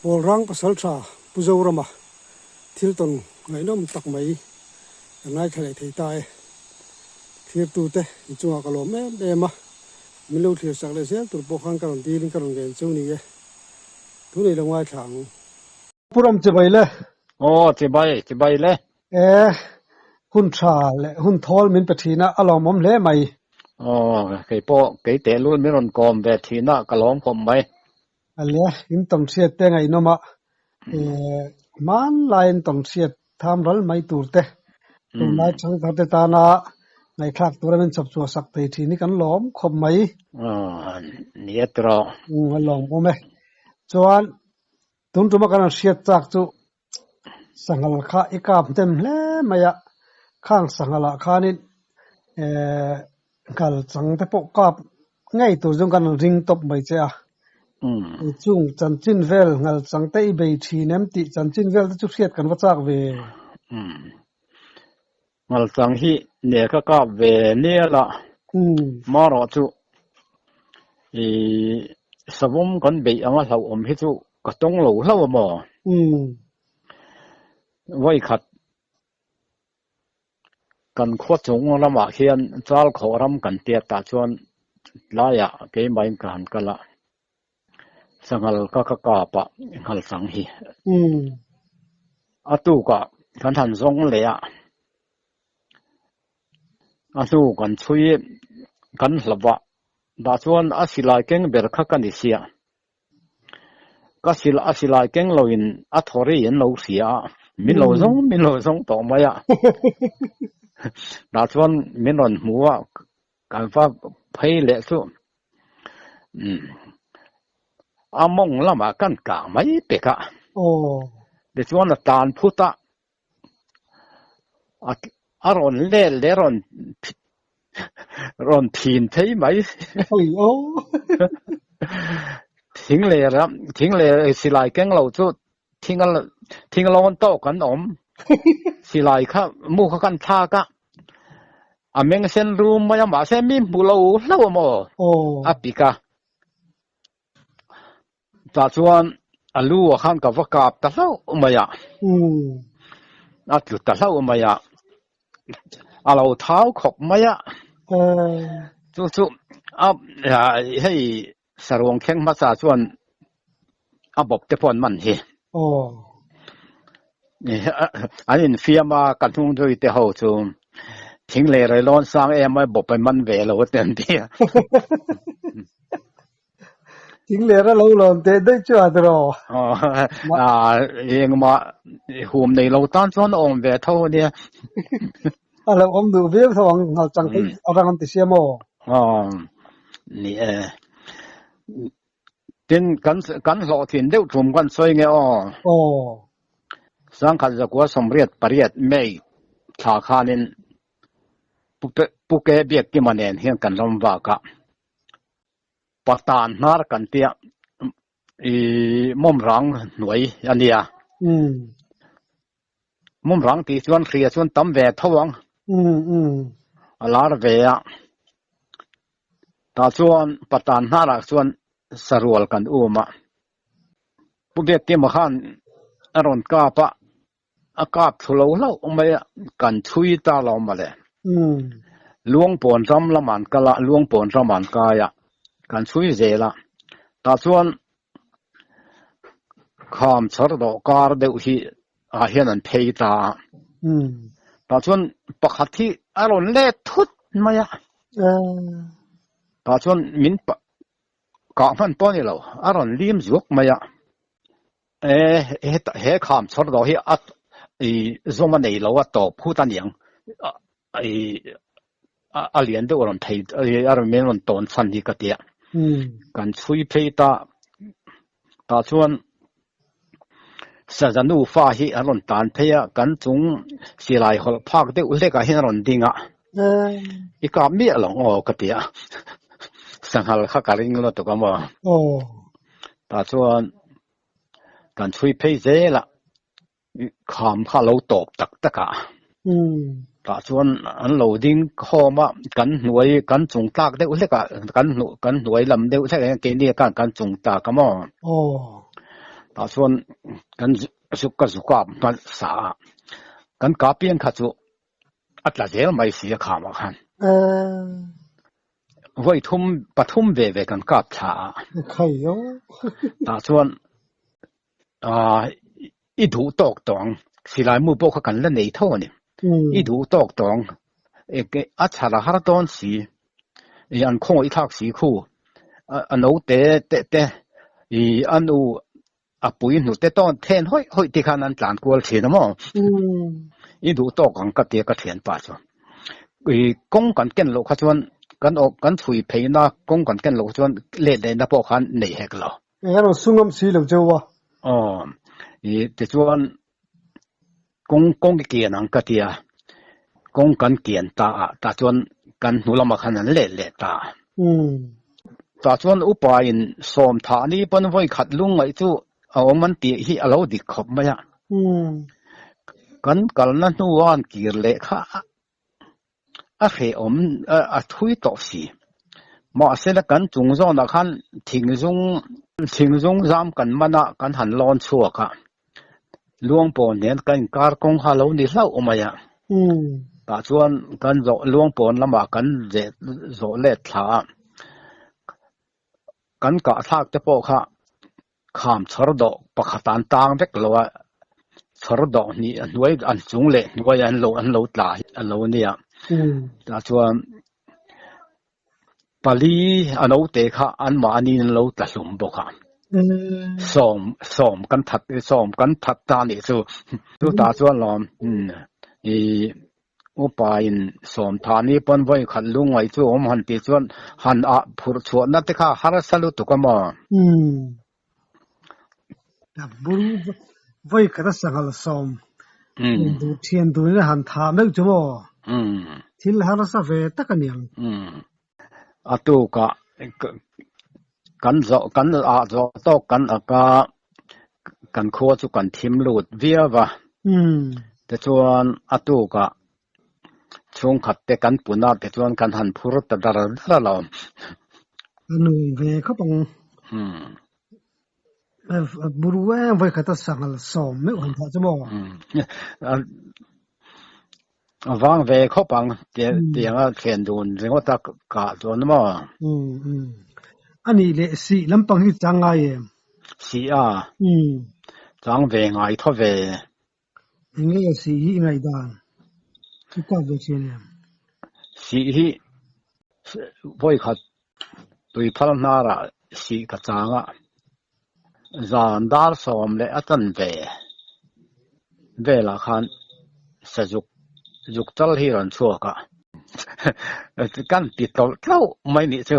Pawlrang Pasaltha Pu Zorama thil tawn ngaihnawm tak mai kan ngaithla leh thei ta e. Thlirtute inchungah ka lawm em em a, min lo thlir sak leh zel tur pawh khan ka rawn dilin ka rawn ngen chu ni e. Thu nei lo ngaithla ang. Pu Ram chibai le. Aw chibai, chibai le. E, hun tha leh hun thawl min pe thin a, a lawmawm hle mai. Aw, kei pawh kei tehlul min rawn kawm ve thin a, ka lawm khawp mai. Ale, in tawnhriat te ngaihnawm a, e, hmanlai in tawnhriat tham ral mai tur te, tunlai thangthar te tana ngaihthlak tura min chhawp chhuah sak thei thin hi kan lawm khawp mai. Aw, ni e tiraw. Um, a lawmawm e. Chuan, tun tuma kan han hriat chak chu Sanghal kha i kap hnem hle mai a, khang sanghalah khanin eh nghal chang te pawh kap ngei tur chu kan ring tawp mai che a. Chung chanchin vel nghal chang te i bei thin em tih chanchin vel te chu hriat kan va chak ve. Nghal chang hi ne ka kap ve nial a, marawh chu i savawm kan beih anga hlauhawm hi chu ka tawng lo hlauh a maw? Vawi khat kan khua chung ramah khian Chalkhawh ram kan tiat tah chuan tlaiah keimahin ka han kal a. Sanghal ka ka kap a nghal chang hi. A tukah kan han zawng leh a, a hnu kan chhui kan hlauh a, dah chuan a silai keng ber kha ka ni sia. Ka sil a silai keng loin a thaw ri an lo hria a, min lo zawng min lo zawng tawh mai a. Dah chuan min rawn hmu a, Kan va phei leh chu a mawng lamah kan kang mai pek a. Tichuan a tan phut a, a rawn let leh rawn rawn thin phei mai. Thing leh ram thing leh silai keng lo chu thing thing lawn tawk an awm. Silai kha mu kha kan thlak a. A meng sen rum mai a mahse mi hmu lo hlauh a maw a pik a. Tah chuan a lu ah khan ka va kap ta hlauh mai a. A tlu ta hlauh mai a. A lo thau khawp mai a. Chu chu a hei Saruang thleng hmasa chuan a bawp te pawh an man hi. An infiam a, ka hnung zui te ho chu thing leh railawn sang em a bawp an man ve lo te an ti a. Thing leh ra lo lawm teh daih chu a tiraw. Engmah hum nei lo tan chuan a awm ve tho a nia. A lo awm duh viau tho ang nghal chang theih a rang an ti sia maw? Aw ni e. Tin kan kan hlawhtlin deuh tum kan sawi nge aw. Aw. Sangkhat zakua sawmriat pariat May thla khanin Pu Ke Biakkima nen hian kan ram vak a. Patan hnar kan tia i mawmrang hnuai a nia. Mumrang tih chuan hria chuan tam ve tho ang. A lar ve a. Tah chuan Patan hnarah chuan sarual kan um a. Pu Biaktima khan a rawn kap a, a kap thlu lo hlauh mai a, kan chhui ta lo mawle. Luangpawn ram lamah an kal a, Luangpawn ramah an kai a, kan chhui zel a. Tah chuan Kham chhar dawh kar deuh hi ah hian an phei ta a. Tah chuan pakhat hi a rawn let thut mai a. Tah chuan min kah hman pawh a ni lo, a rawn lim zuak mai a. E he kham chhar dawh hi a i zawm a nei lo a tawp phut a niang. I a lian deuh a rawn thei a rawn min rawn tawn chhan hi ka ti a. Kan chhui phei ta tah chuan saza nufa hi an rawn tan phei a, kan chung silai hawlh phak deuh hlek ah hian a rawn ding a. I kap miah lo aw ka ti a. Sanghal kha ka ring lutuk a maw. Tah chuan kan chhui phei zel a. Kham kha a lo tawp tak tak a. Tah chuan an lo ding khawm a, kan hnuai kan chung tlak deuh hlek a, kan hnu kan hnuai lam deuh hlek ah hian keini khan kan chung tlak a maw? Tah chuan kan zuk ka zuk a hmasa a, kan ka pian kha chu a tla zel mai si a khamah khan. Vawi thum pathum ve ve kan kap thla a. Tah chuan i duh tawk tawh ang, silai mu pawh kha kan la nei tho a ni. I duh tawk tawh ang, a chhar a har dawn si, an khawngaih thlak si khu, a naute te te i a nu a pui hnute tawn then hawih hawih te khan an tlan kual thin a maw? I duh tawk ang ka tia ka thianpa chu. I kawng kan ken loh kha chuan kan awk kan chhui pheina kawng kan ken loh chuan let lehna pawh khan nei hek lo. Eng a rawn sungam si lo cheu a. Aw, i tichuan kawng kawng i kian ang ka tia, kawng kan kian ta a, tah chuan kan hnu lamah khan an let leh ta a. Tah chuan upa in sawm thah ni pawn vawi khat lungngaih chu a awm an tih hi a lo dik khawp mai a. Kan kalna hnua an kir leh kha a hrehawm a thui tawh si. Mahsela kan chung zawnah khan thingzung thingzung zam kan man a, kan han lawn chhuak a, Luangpawn nen kan inkar kawng kha a lo ni hlauh mai a. Tah chuan kan zawh Luangpawn lamah kan zeh zawh let thla a, kan kahthlak te pawh kha Kham chhawr dawh pakhat an tang vek lo a, chhawr dawh hnih a hnuai an chung leh hnuai an lo an lo tla hi a lo nia. Tah chuan pali a naute kha anmahniin an lo tla hlum bawk a. Sawm sawm kan that sawm kan that ta nih chu. Chutah chuan lawm ih Upa in Sawmthani pawn vawi khat lungngaih chu awm han tih chuan han ah phurh chhuahna te kha harsa lutuk a maw? Umm. Bul vawi khat a sanghal sawm duh thian duhin a han thah meuh chu maw? Umm. Thil harsa ve tak a niang. Umm. A tukah kan zawh kan ah zawh tawk kan ak a, kan khua chu kan thim lut viau va. Tichuan a tukah chhungkhat te kan pun a tichuan kan han phur ta dar dar a lo. A nuam ve khawp ang. Buru em vawi khat a sanghal sawm meuh han thah chu maw? A vang ve khawp ang tiang a thlen dun ringawt a kah chuan maw? A nih leh sih lampang hi chang ngai em? Sih a? Chang ve ngai thaw ve. Eng nge sih hi i ngaihdan? I kap ve thin em? Sih hi vawi khat Tuiphal hnarah sih ka chang a, zan dar sawm leh a chan ve velah khan sazuk zuk chal hi rawn chhuak a, kan ti tawlh tlauh mai nih chu.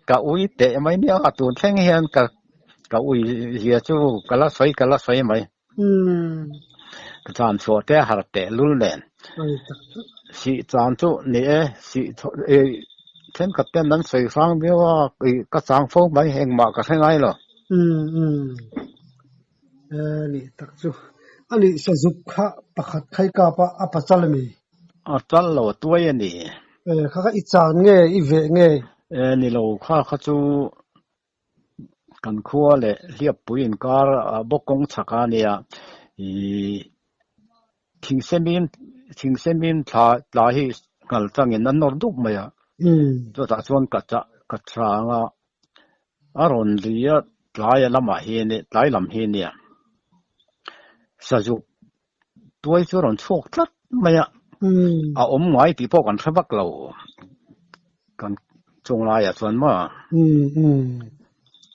Ka ui teh mai nia, tun thleng hian ka ka ui zia chu ka la sawi ka la sawi mai. Ka chan chhuah te a har teh lul nen. Sih chan chu ni e, sih thenkhat ten an sawi hrang viau a, ka chang fo mai engmah ka hre ngai lo. Ni tak chu. A nih sazuk kha pakhat khai kap a, a pachal a mi? A chal lo a tuai a ni. Kha kha i chan nge i veh nge? Ni lo kha kha chu Kan khua leh hliappui inkar bawk kawng chhak a nia ih thingsemim thingsemim thla tla hi nghal changin a nawr dup mai a chutah chuan ka chah ka chang a a rawn ri a tlai lamah hian tlai lam hi nia sazuk tuai chu a rawn chhuak tlat mai a, a awm ngai tih pawh kan hre vak lo kan chung laiah chuan maw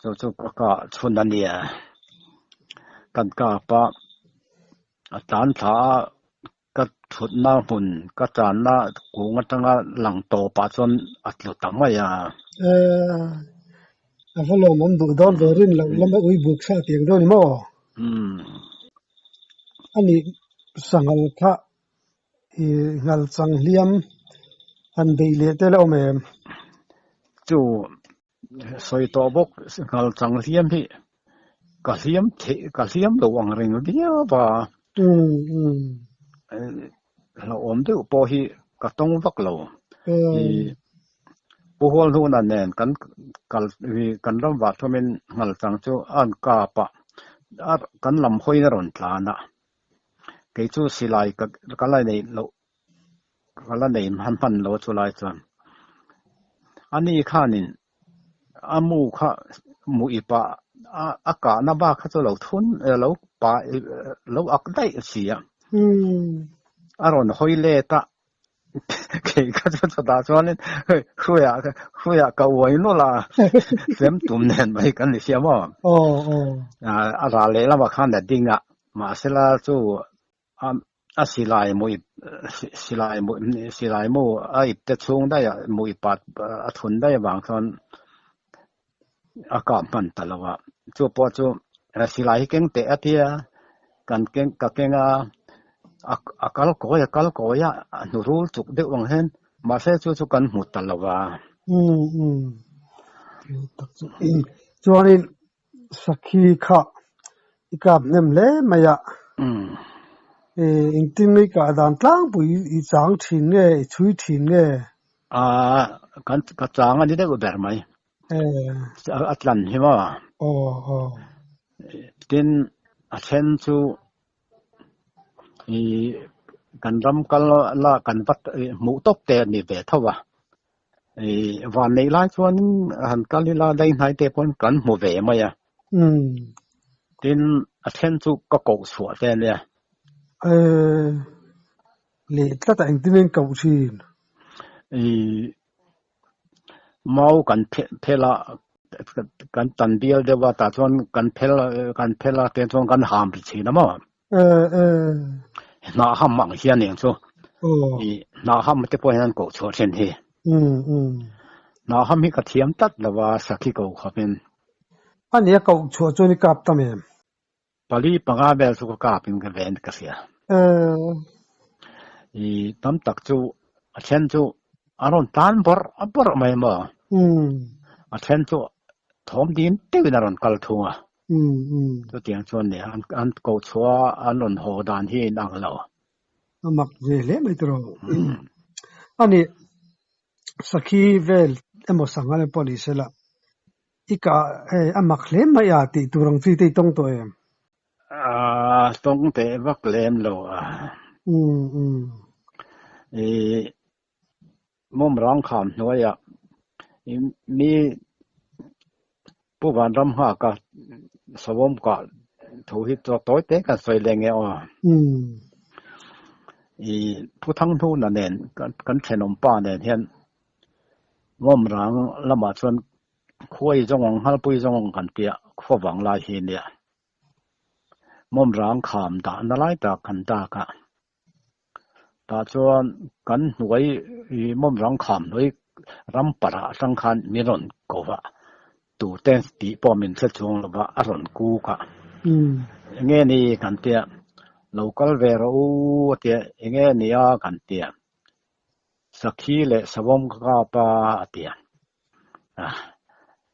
chu chu ka kah chhun a nia kan kap a a tlan thla a ka thutna hmun ka tanna kung atanga lang tawpah chuan a tlu ta mai a. A va lawmawm duh dawn ve rin loh lama ui buk sa tiang dawn ni maw? A nih sanghal kha i nghal chang hliam han beih leh te la awm em? Chu sawi tawh bawk nghal chang hliam hi ka hliam theih ka hliam lo ang reng viau va. Hlauhawm deuh pawh hi ka tawng vak lo. Pu Hualhnuna nen kan kal kan ram vah thumin Nghalchang chu a an kap a, a kan lam hawiin a rawn tlan a. Kei chu silai ka ka la neih loh ka la nei hman hman lo a chulai chuan. Ani khanin a mu kha mu ip ah a a kahna bak kha chu lo thun lo pa lo ak daih si a. A rawn hawi let a. Kei kha chu chutah chuanin hei hruaiah hruaiah ka uai nawlh a fem tum nen mai kan ni sia maw. A ral leh lamah khan a ding a, mahsela chu a silai mui silai mui silai mu a ip te chhung daih a mui pat a thun daih avang chuan a kap hman ta lo a, chu pawh chu silai hi keng teh a tia kan keng ka keng a a kal kawi a kal kawi a a hnu rul chuk deuh ang hian mahse chu chu kan hmu ta lo a. Umm umm tak chu chuanin sakhi kha i kap hnem hle mai a engtin nge i kah dan tlangpui i chang thin nge i chhui thin nge? Aaa kan ka chang a ni deuh ber mai. A tlan hi maw? Aw aw. Tin a then chu i kan ram kal la kan vat hmuh tawp te a ni ve tho a. I van neih lai chuan han kal ila dai hnai te pawn kan hmu ve mai a. Tin a then chu ka koh chhuah te a nia. Leh tlat a engtin nge an koh thin? I mau kan phel a kan tan bial deuh a tah chuan kan phel kan phel a te chuan kan ham ri thin a maw? Hnah ham ang hian eng chu i hnah ham te pawh hian an koh chhuah thin hi. Hnah ham hi ka thiam tlat lo a sakhi ko khawpin. A nia koh chhuah chuan i kap tam em? Pali panga vel chu ka kap in ka ven ka hria. I tam tak chu a then chu a rawn tan bawrh a bawrh mai maw? A then chu thawm dim deuhin a rawn kal thung a. Chutiang chuan nia an koh chhuah a an rawn haw dan hi a inang lo. A mak ve hle mai tiraw. A nih sakhi vel emaw sangha emaw pawh ni sela I kah hei a mak hle mai a tih tur ang chi te i tawng tawh em? A tawng teh vak lem lo a. I mawm rang kham hnuaiah i mi Pu Vanram nghaka sawm kah thu hi chu tawi te kan sawi leng e aw. I Pu Thanghnuna nen kan thenawm pa nen hian Ngawm rang lamah chuan khuai zawng ang, nghalpui zawng ang kan tia khaw vang lai hi nia. Ngawm rang kham dahna lai tak kan dak a. Tah chuan kan hnuai i ngawm rang kham hnuai ram parah atang khan min rawn ko a, tute tih pawh min hre chuang lo va, a rawn kuk a. Enge ni kan tia, lo kal ve rawh u a tia, enge ni a kan tia. Sakhi leh savawm ka kap a, a ti a.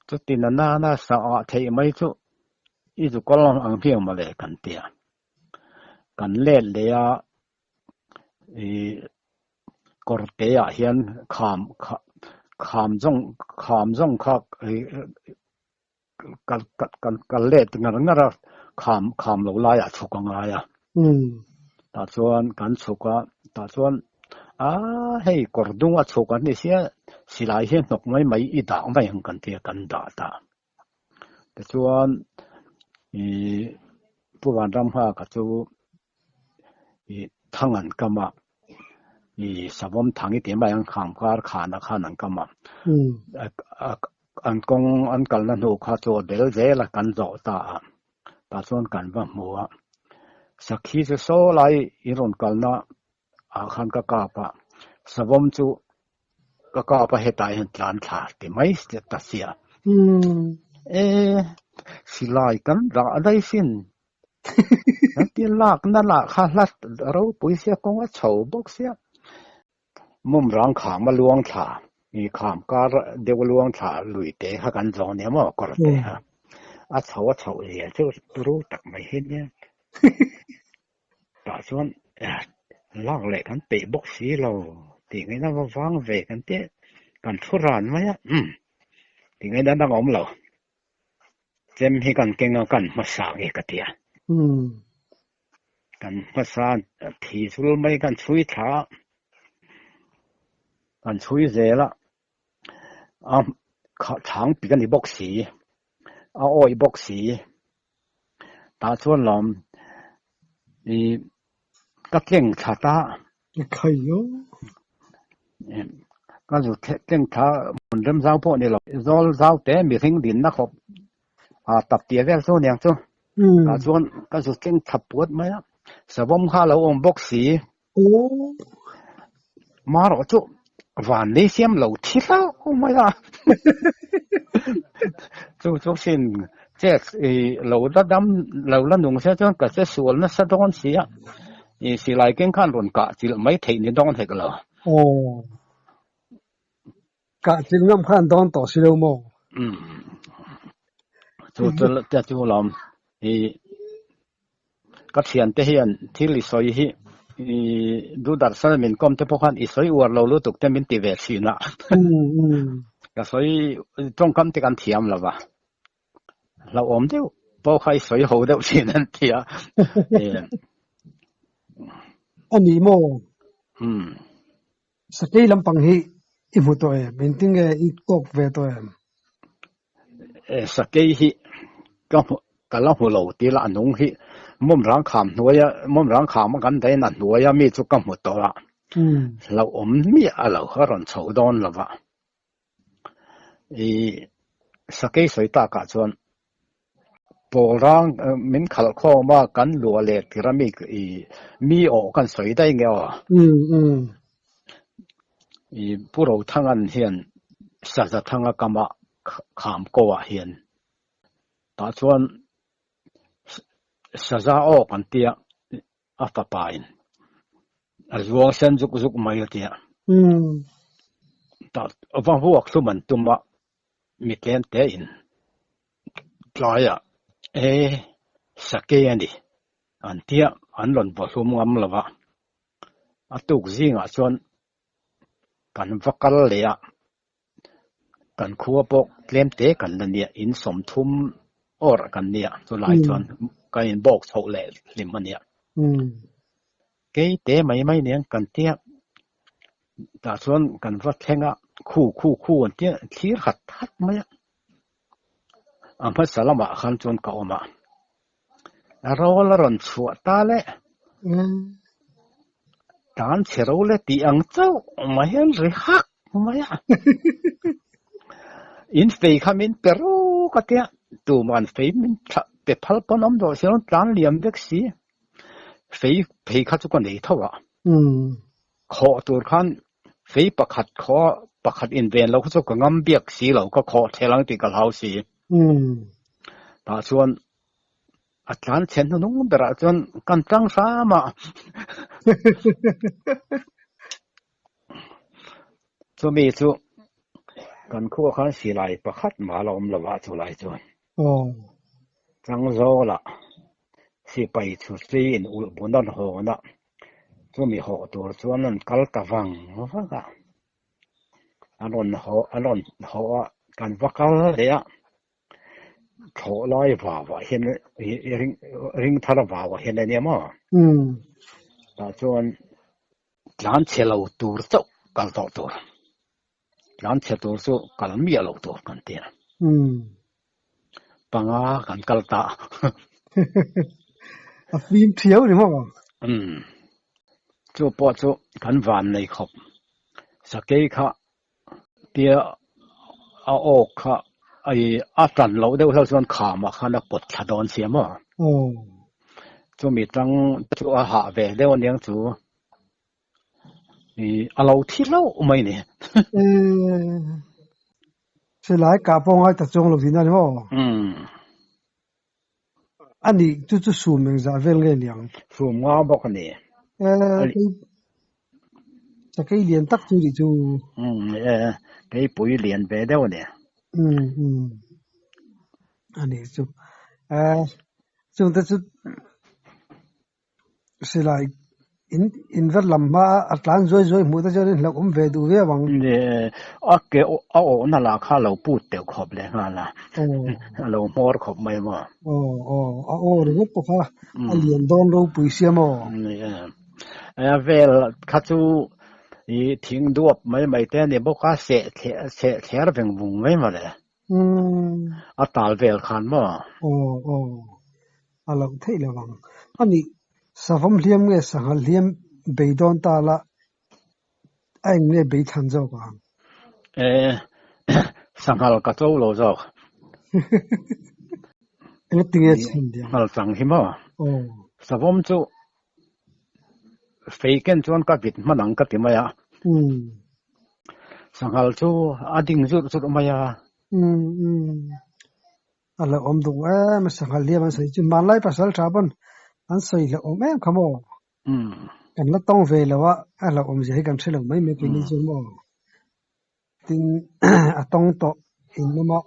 Chuti na nana sa ah theih mai chu i zu kal ang hmiang mawle kan ti a. Kan let leh a, i kawrte ah hian kham kham zawng kham zawng kha Kal kal kal let ngar ngar a, kham kham lo laiah chhuk a ngai a. Tah chuan kan chhuk a, tah chuan a hei kawr dung a chhuk an ni sia, silai hi a hnawk mai mai i dah mai ang kan tia kan dah ta. Tichuan ih Pu Vanramnghaka chu ih thang an kam a, ih savawm thang i tih mai ang kham kar khanah khan an kam a. An kawng an kalna hnu kha chu a bel zel a kan zawh ta a, tah chuan kan va hmu a. Sakhi chu saw lai i rawn kalna ah khan ka kap a, savawm chu ka kap a hetah hian tlan thla ti mai ta sia. E, silai kan dah daih sin. Kan ti lakna lah kha hla ropui sia kawng a chho bawk sia. Mum rang kham a luang thla, i kham kar deuh a luang thla lui te kha kan zawng nia maw kawr te kha. A chho a chhoh zia chu turu tak mai hi nia. Tah chuan lak leh kan peih bawk si lo tih ngaihna va vang ve kan ti. Kan thu ran mai a, umm tingaina dang a awm lo. Chem hi kan keng a, kan hmasa nge ka ti a. Kan hmasa thi chul mai kan chhui thla a, kan chhui zel a, a chhang pik a ni bawk si, a awih bawk si. Tah chuan lawm ih ka tleng thla ta. Ka zu tleng thla hmun rem zau pawh ni lo. Zawl zau te mihring dinna khawp a tap tia vel chu aniang chu. Tah chuan ka zu tleng thla puat mai a. Savawm kha a lo awm bawk si. Marawh chu van nei siam lo thi hlauh mai a. Chu chu sin chet i lo la dam lo la nung se chuan ka che sual nasa dawn si a. I silai keng khan rawn kah chilh mai theih ni dawn hek lo. Aw. Kah chilh ngam khan dawn tawh si lo maw? Umm. Chu chu te chu lawm i ka thiante hian thil i sawi hi i Doordarshan min kawm te pawh khan i sawi uar lo lutuk te min ti ve thin a. Ka sawi tawngkam te kan thiam lo va. Hlauhawm deuh pawh kha i sawi ho deuh thin an ti a. A ni maw? Umm. Sakei lampang hi i hmu tawh em? Engtin nge i tawk ve tawh em? Sakei hi ka hmu ka la hmu lo ti la a nung hi mawmrang kham hnuaia mawmrang kham a kan dahin a hnuaia mi chu ka hmu tawh a. Hlauhawm miah a lo a rawn chho dawn lo va. I sakei sawi takah chuan pawl rang min khalh khawm a kan luah leh tir a mi i mi awh kan sawi daih nge aw. I Pu Rothangan hian Sazathanga kama kham ko ah hian tah chuan Saza awk an tia a fapa in a zuang sen zuk zuk mai a tia. Tah va vuak hlum an tum a, mi tlem te in tlaiah e sakei a ni an tia an rawn vaw hlum ngam lo va. A tuk zingah chuan kan va kal leh a, Kan khua pawh tlem te kan la nia, in sawmthum awr kan nia, chulai chuan kan in bawk chhoh leh hlim a nia. Kei te mai mai nen kan tia, tah chuan kan va thleng a, khu khu khu an tia thlir hat hat mai a. A hmasa lamah khan chuan ka awm a, rawl a rawn chhuah ta le. Tan chhe ro le tih ang chauh mai hian ri hak mai a. In fei kha min pe ruk a tia, tuman fei min pe phal pawn awm dawh si lo, tlan liam vek si. Fei phei kha chu ka nei tho a. Khawh tur khan fei pakhat khaw pakhat inven lo kha chu ka ngam biak si lo, ka khawh thel ang tih ka hlau si. Tah chuan A tlan chhe hnunung berah chuan kan tlang hram a. Chumi chu kan khuah khan silai pakhat mah la awm lo a chulai chuan. Changzawla sipai chhutri in ulh bun an hawn a, chumi hawh tur chuan an kal ta vang vang a. An rawn haw an rawn haw a, kan va kal leh a. Thlawh lai vau ah hian ring ring thar vau ah hian a nia maw? Tah chuan tlan chhe lo tur chauh kal tawh tur, tlan chhe tur chu kal miah lo tur kan ti a. Panga kan kal ta. A fim thiau ni maw? Chu pawh chu kan van nei khawp. Sakei kha Tia a awk kha ai a tan loh deuh hlauh chuan khamah khan a pawt thla dawn sia maw? Chumi tang chu a hah ve deuh aniang chu i a lo thi hlauh mai ni. Silai kah pawh ngai ta chuang lo tihna a ni maw? A nih chu chu sum engzah vel nge niang? Sum nga bawk a ni. Sakei lian tak chu nih chu. Keipui lian ve deuh a ni. A nih chu. Chungte chu silai. In in ver lam hma a tlan zuai zuai hmuh te chuan in hlauhawm ve duh viau ang. Ni a ke a awhna lah kha a lo put teuh khawp leh nghal a, a lo hmawr khawp mai maw. Aw aw a aw ringawt pawh kha a lian dawn ropui sia maw. Ni e a vel kha chu i thing duap mai mai te a ni bawk a, seh seh thler veng vung mai mawle. A tal vel khan maw? Aw aw, a loh theih lo ang. A nih, savawm hliam nge sanghal hliam bei dawn ta la, a eng nge bei than zawk ang? E, sanghal ka cho lo zawk. Engati nge chhan diam? Nghal chang hi maw? Aw. Savawm chu Fei ken chuan ka vit hman ang ka ti mai a. Sanghal chu a ding zurh zurh mai a. A lo awm duh em a sanghal hian an sawi chu hmanlai pasal tha pawn an sawi hlauh awm em kha maw? Kan la tawng ve lo a, a hlauh awm zia hi kan hre lo mai mai keini chu maw? Tin a tawng tawh in awm a,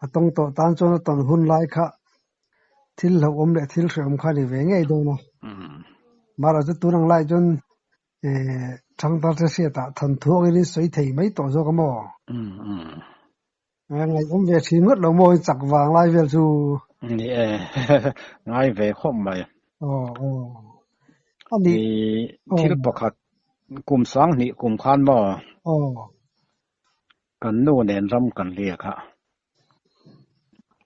a tawng tawh tan chuan a tawn hun lai kha thil hlauhawm leh thil hrehawm kha a ni ve ngei dawn a. Mahla chu tun ang lai chuan thangthar te hriatah thawnthu angin in sawi thei mai tawh zawk a maw? Ngaihawm ve thin ngawt lo maw in chak vang lai vel chu. Ni e, ngai ve khawp mai. Aw aw. A nih. I thil pakhat kum sang hnih kum khan maw? Aw. Kan nu nen ram kan riak a.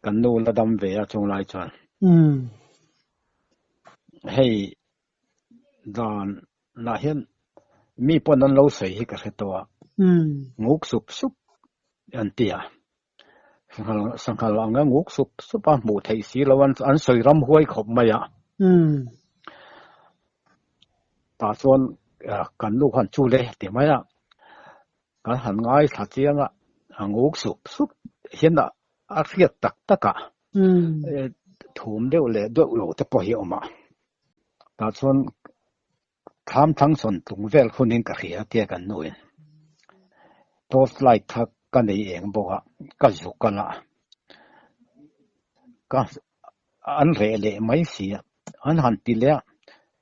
Kan nu la dam ve a chung lai chuan. Hei dan lah hian mi pawn an lo sawi hi ka hre tawh a, nguk sup sup an ti a, sanghal anga nguk sup sup a hmuh theih si lo an sawi ram huai khawp mai a, tah chuan kan nu khan chu le ti mai a, kan han ngaithla chiang a, a nguk sup sup hian a hriat tak tak a, thum deuh leh deuh lo te pawh hi a awm a. Tah chuan thlam thlang sawn tlung vel hunin ka hria tia kan nuin torch light kha ka nei eng bawk a, ka zuk a la, ka an reh leh mai si a, an han ti leh a,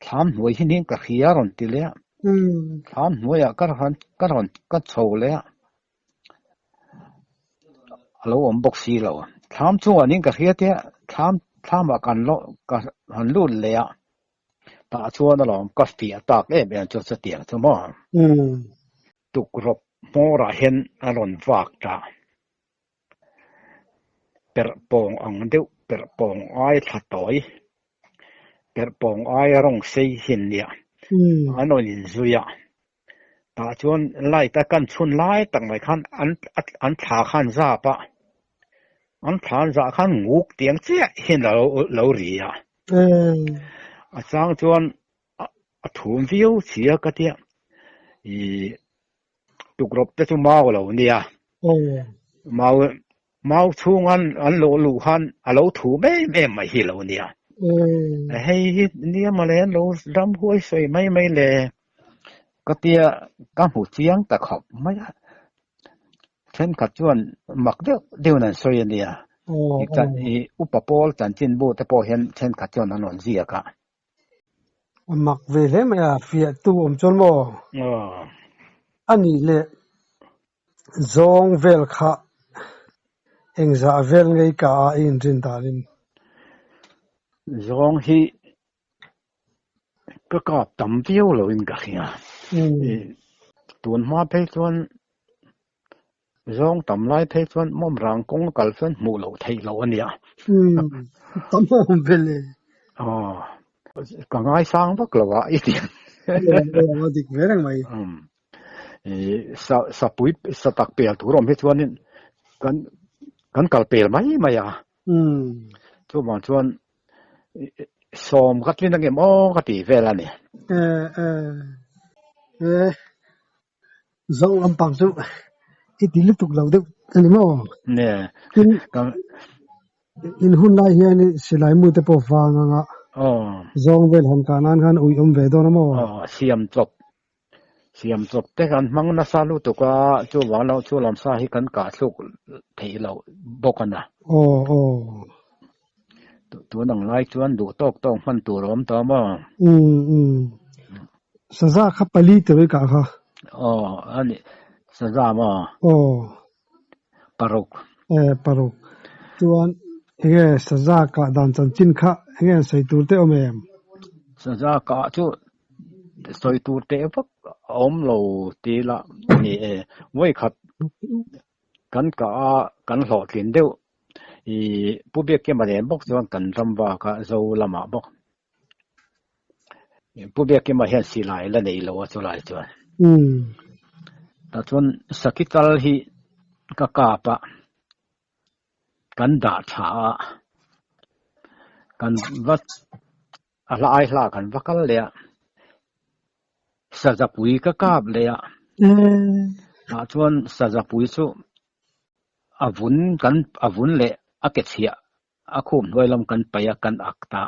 thlam hnuai hi ning ka hria a rawn ti leh a, thlam hnuaiah ka rawn ka rawn ka chho leh a, A lo awm bawk si lo. Thlam chungah ning ka hria tia thlam thlamah kan lo ka han lut leh a, tah chuan alawm ka fiah tak em em chu chutiang chu maw. Tukrawp hmawrah hian a rawn vak ta. Perh pawng ang deuh perh pawng ai thla tawi, perh pawng ai rawng sei hin nia an rawn inzui a. Tah chuan light a kan chhun lai tak mai khan an an thla khan zap a, an thla an zah khan nguk tiang chiah hian a lo lo ri a. A chang chuan a thum viau chi a ka tia ih tukrawp te chu mau a lo nia, mau mau chhung an an lo luh khan a lo thum em em mai hi a lo nia. Hei hi nia mawle an lo ram huai sawi mai mai le. Ka tia ka hmu chiang ta khawp mai a, thenkhat chuan mak deuh deuhin an sawi a nia, i upa pawl chanchinbu te pawh hian thenkhat chuan an rawn ziak a. A mak ve hle mai a, fiah tu awm chuan maw? A nih leh zawng vel kha engzah vel ngei ka a i inrin danin? Zawng hi Ka kap tam viau lo in ka hria. Tun hma phei chuan zawng tam lai phei chuan mawm rang kawng a kal chuan hmuh loh theih loh a nia. Tam a awm vel e. Aw, ka ngaisang vak lo a i ti. Aw, a dik ve reng mai. Sa sapui sa tak pel tur awm hi chuanin kan kan kal pel mai mai a. Chuvang chuan sawm ka tlin angem aw ka ti vel a ni. E zawng lampang chu i ti lutuk lo deuh a ni maw? Ne. Tin, in hun lai hian silai mu te pawh vang anga zawng vel han kah nan khan ui awm ve dawn a maw? Aw, siam chawp Siam chawp te kan hmang nasa lutuk a, chuvang lo chu lamsa hi kan kah thluk theih loh bawk a na. Aw aw. Tun ang lai chuan duh tawk tawk hman tur a awm tawh maw? Umm umm. Saza kha pali tawh i kah kha. Aw a ni saza maw? Aw. Paruk. E paruk. Chuan enge saza kah dan chanchin kha enge an sawi tur te awm em? Saza kah chu sawi tur teh vak a awm lo ti la ni e. Vawikhat kan kah a kan hlawhtlin deuh i Pu Biakkima nen bawk chuan kan ram vak a Zo lamah bawk. Pu Biakkima hian silai la nei lo a chulai chuan. Tah chuan Sakhi chal hi ka kap a, kan dah tha a, kan va a hla ai hla kan va kal leh a, Sazapui ka kap leh a, tah chuan Sazapui chu a vun kan a vun leh a ke chhiah A khup hnuai lam kan paih a, kan ak ta.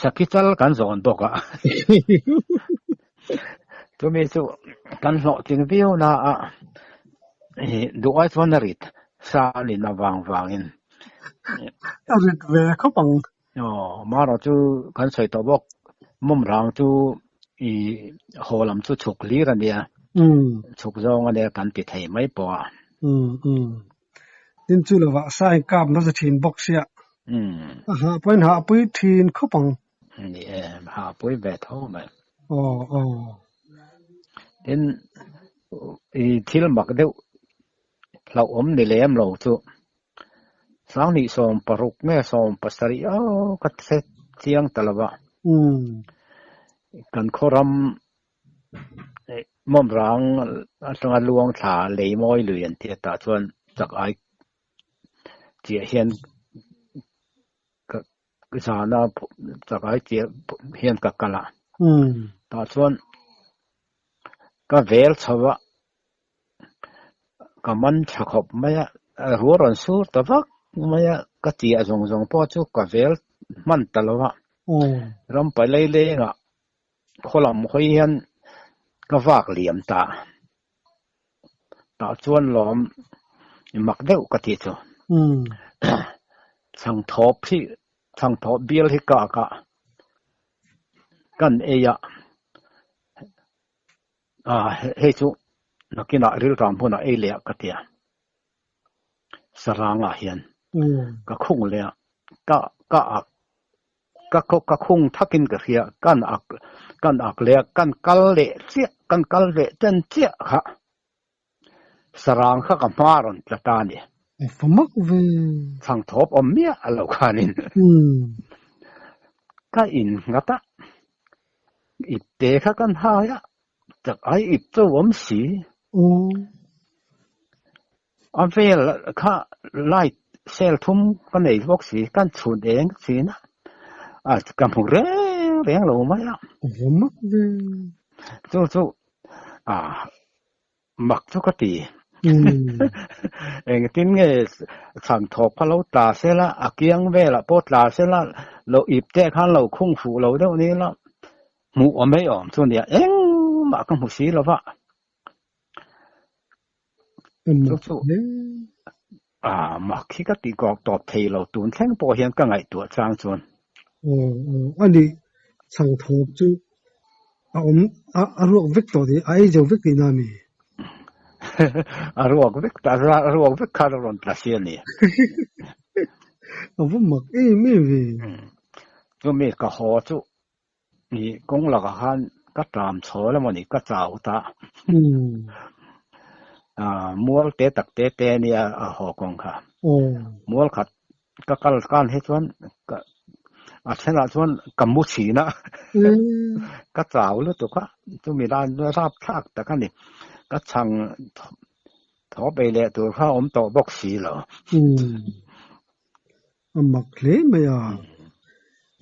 Sakhi chal kan zawn bawk a. Chumi chu kan hlawhtling viau na a, duh ai chuan a rit sa nin avang vangin. A rit ve khawp ang. Aw, marawh chu kan sawi tawh bawk, mawmrang chu i haw lam chu chhuk hlir a nia, chhuk zawng a nia kan ti thei mai pawh a. Tin chu lovah sa in kap nasa thin bawk sia. A hah pawhin hah pui thin khawp ang. Ni e, hah pui ve tho mai. Aw aw. Tin i thil mak deuh hlauhawm ni lem lo chu Sanghnih 16 nge 17 aw ka hre chiang ta lova. Kan khaw ram Mawmrang atanga luang thla lei mawi lui an tih atah chuan chak ai chiah hian ka zana chak ai chiah hian ka kal a. Tah chuan ka vel chho a, ka man tha khawp mai a, ruah rawn sur ta vak mai a, ka chiah zawng zawng pawh chu ka vel hman ta lo a. Rampai leilengah Khaw lam hawi hian ka vak liam ta. Tah chuan lawm i mak deuh ka tih chu. Chhangthawp hi, chhangthawp bial hi ka kah kan ei a, hei chu nakinah rilram hunah ei leh ah ka ti a. Sarangah hian ka khung leh a, ka ka ak Ka ka khung thakin ka hria, kan ak kan ak leh a, kan kal leh chiah, kan kal leh ten chiah kha sarang kha ka hma rawn tla ta a ni. A fa mak ve. Chhang thawp awm miah a lo khanin ka in nghat a, ip te kha kan hai a, chak ai ip cho awm si. A vel kha light cell thum ka nei bawk si, kan chhun eng chin a, a ka hmu reng reng lo mai a. A mak ve. Chu chu a mak chu ka ti. Engtin nge chhan thawk kha lo tla se la, a kiang velah pawh tla se la, lo ip te khan lo khung fuh lo deuh ni la, hmuh awm ei awm chu nia, engmah ka hmu si lo va. Chu chu a mak hi ka tih kawk tawp thei lo tun thleng pawh hian ka ngaihtuah chang chuan. Aw aw a nih chhang thawp chu a awm a a ruak vek tawh tih a ei zo vek tihna a mi? A ruak vek ta a ruak vek khan a rawn tla si a ni. A va mak em em ve. Chumi ka haw chu Ih kawng lakah khan ka tlam chhawl emaw ni ka chau ta. Ah mual te tak te te a nia a haw kawng kha. Mual khat ka kal kan hi chuan ka a thenah chuan ka mu thin a. Ka chau lutuk a chumi lai rap thlak tak a ni. Ka chhang thaw bei leh tur kha a awm tawh bawk si lo. A mak hle mai a,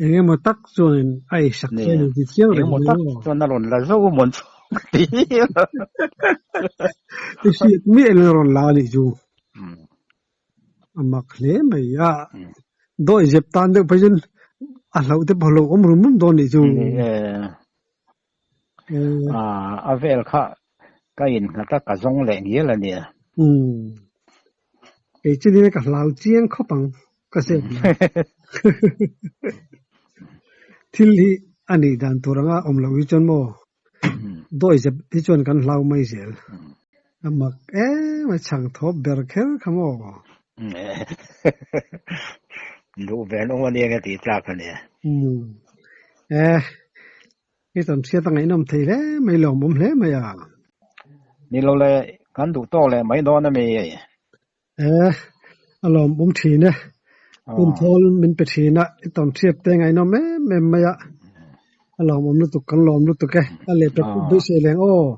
eng emaw tak chuanin a ei sak che a ni ti chiang reng mai aw. Eng emaw tak chuan a rawn la zo mawn chu ka ti. I hriat miah in a rawn la a nih chu. A mak hle mai a, dawi zep tan deuh phei chuan a hlauh te pawh a hlauhawm rum rum dawn nih chu. Ni e. A vel kha ka innghat a, ka zawng leh ngial a nia. Kei chu nile ka hlau chiang khawp ang. Ka zep lo. Thil hi a nih dan tur anga awm loh hi chuan maw dawi zep hi chuan kan hlau mai zel. A mak em a chhang thawp ber kher kha maw? Duh ve an awm a nia nge tih tlak a nia. E, i tawn hriat a ngaihnawm thei hle mai lawmawm hle mai a. Ni lo le, kan duh tawk leh mai dawn a mi? E, a lawmawm thin e. Hun thawl min pe thin a, i tawn hriat te ngaihnawm em em mai a. A lawmawm lutuk, kan lawm lutuk e. A leh pe beisei leng aw.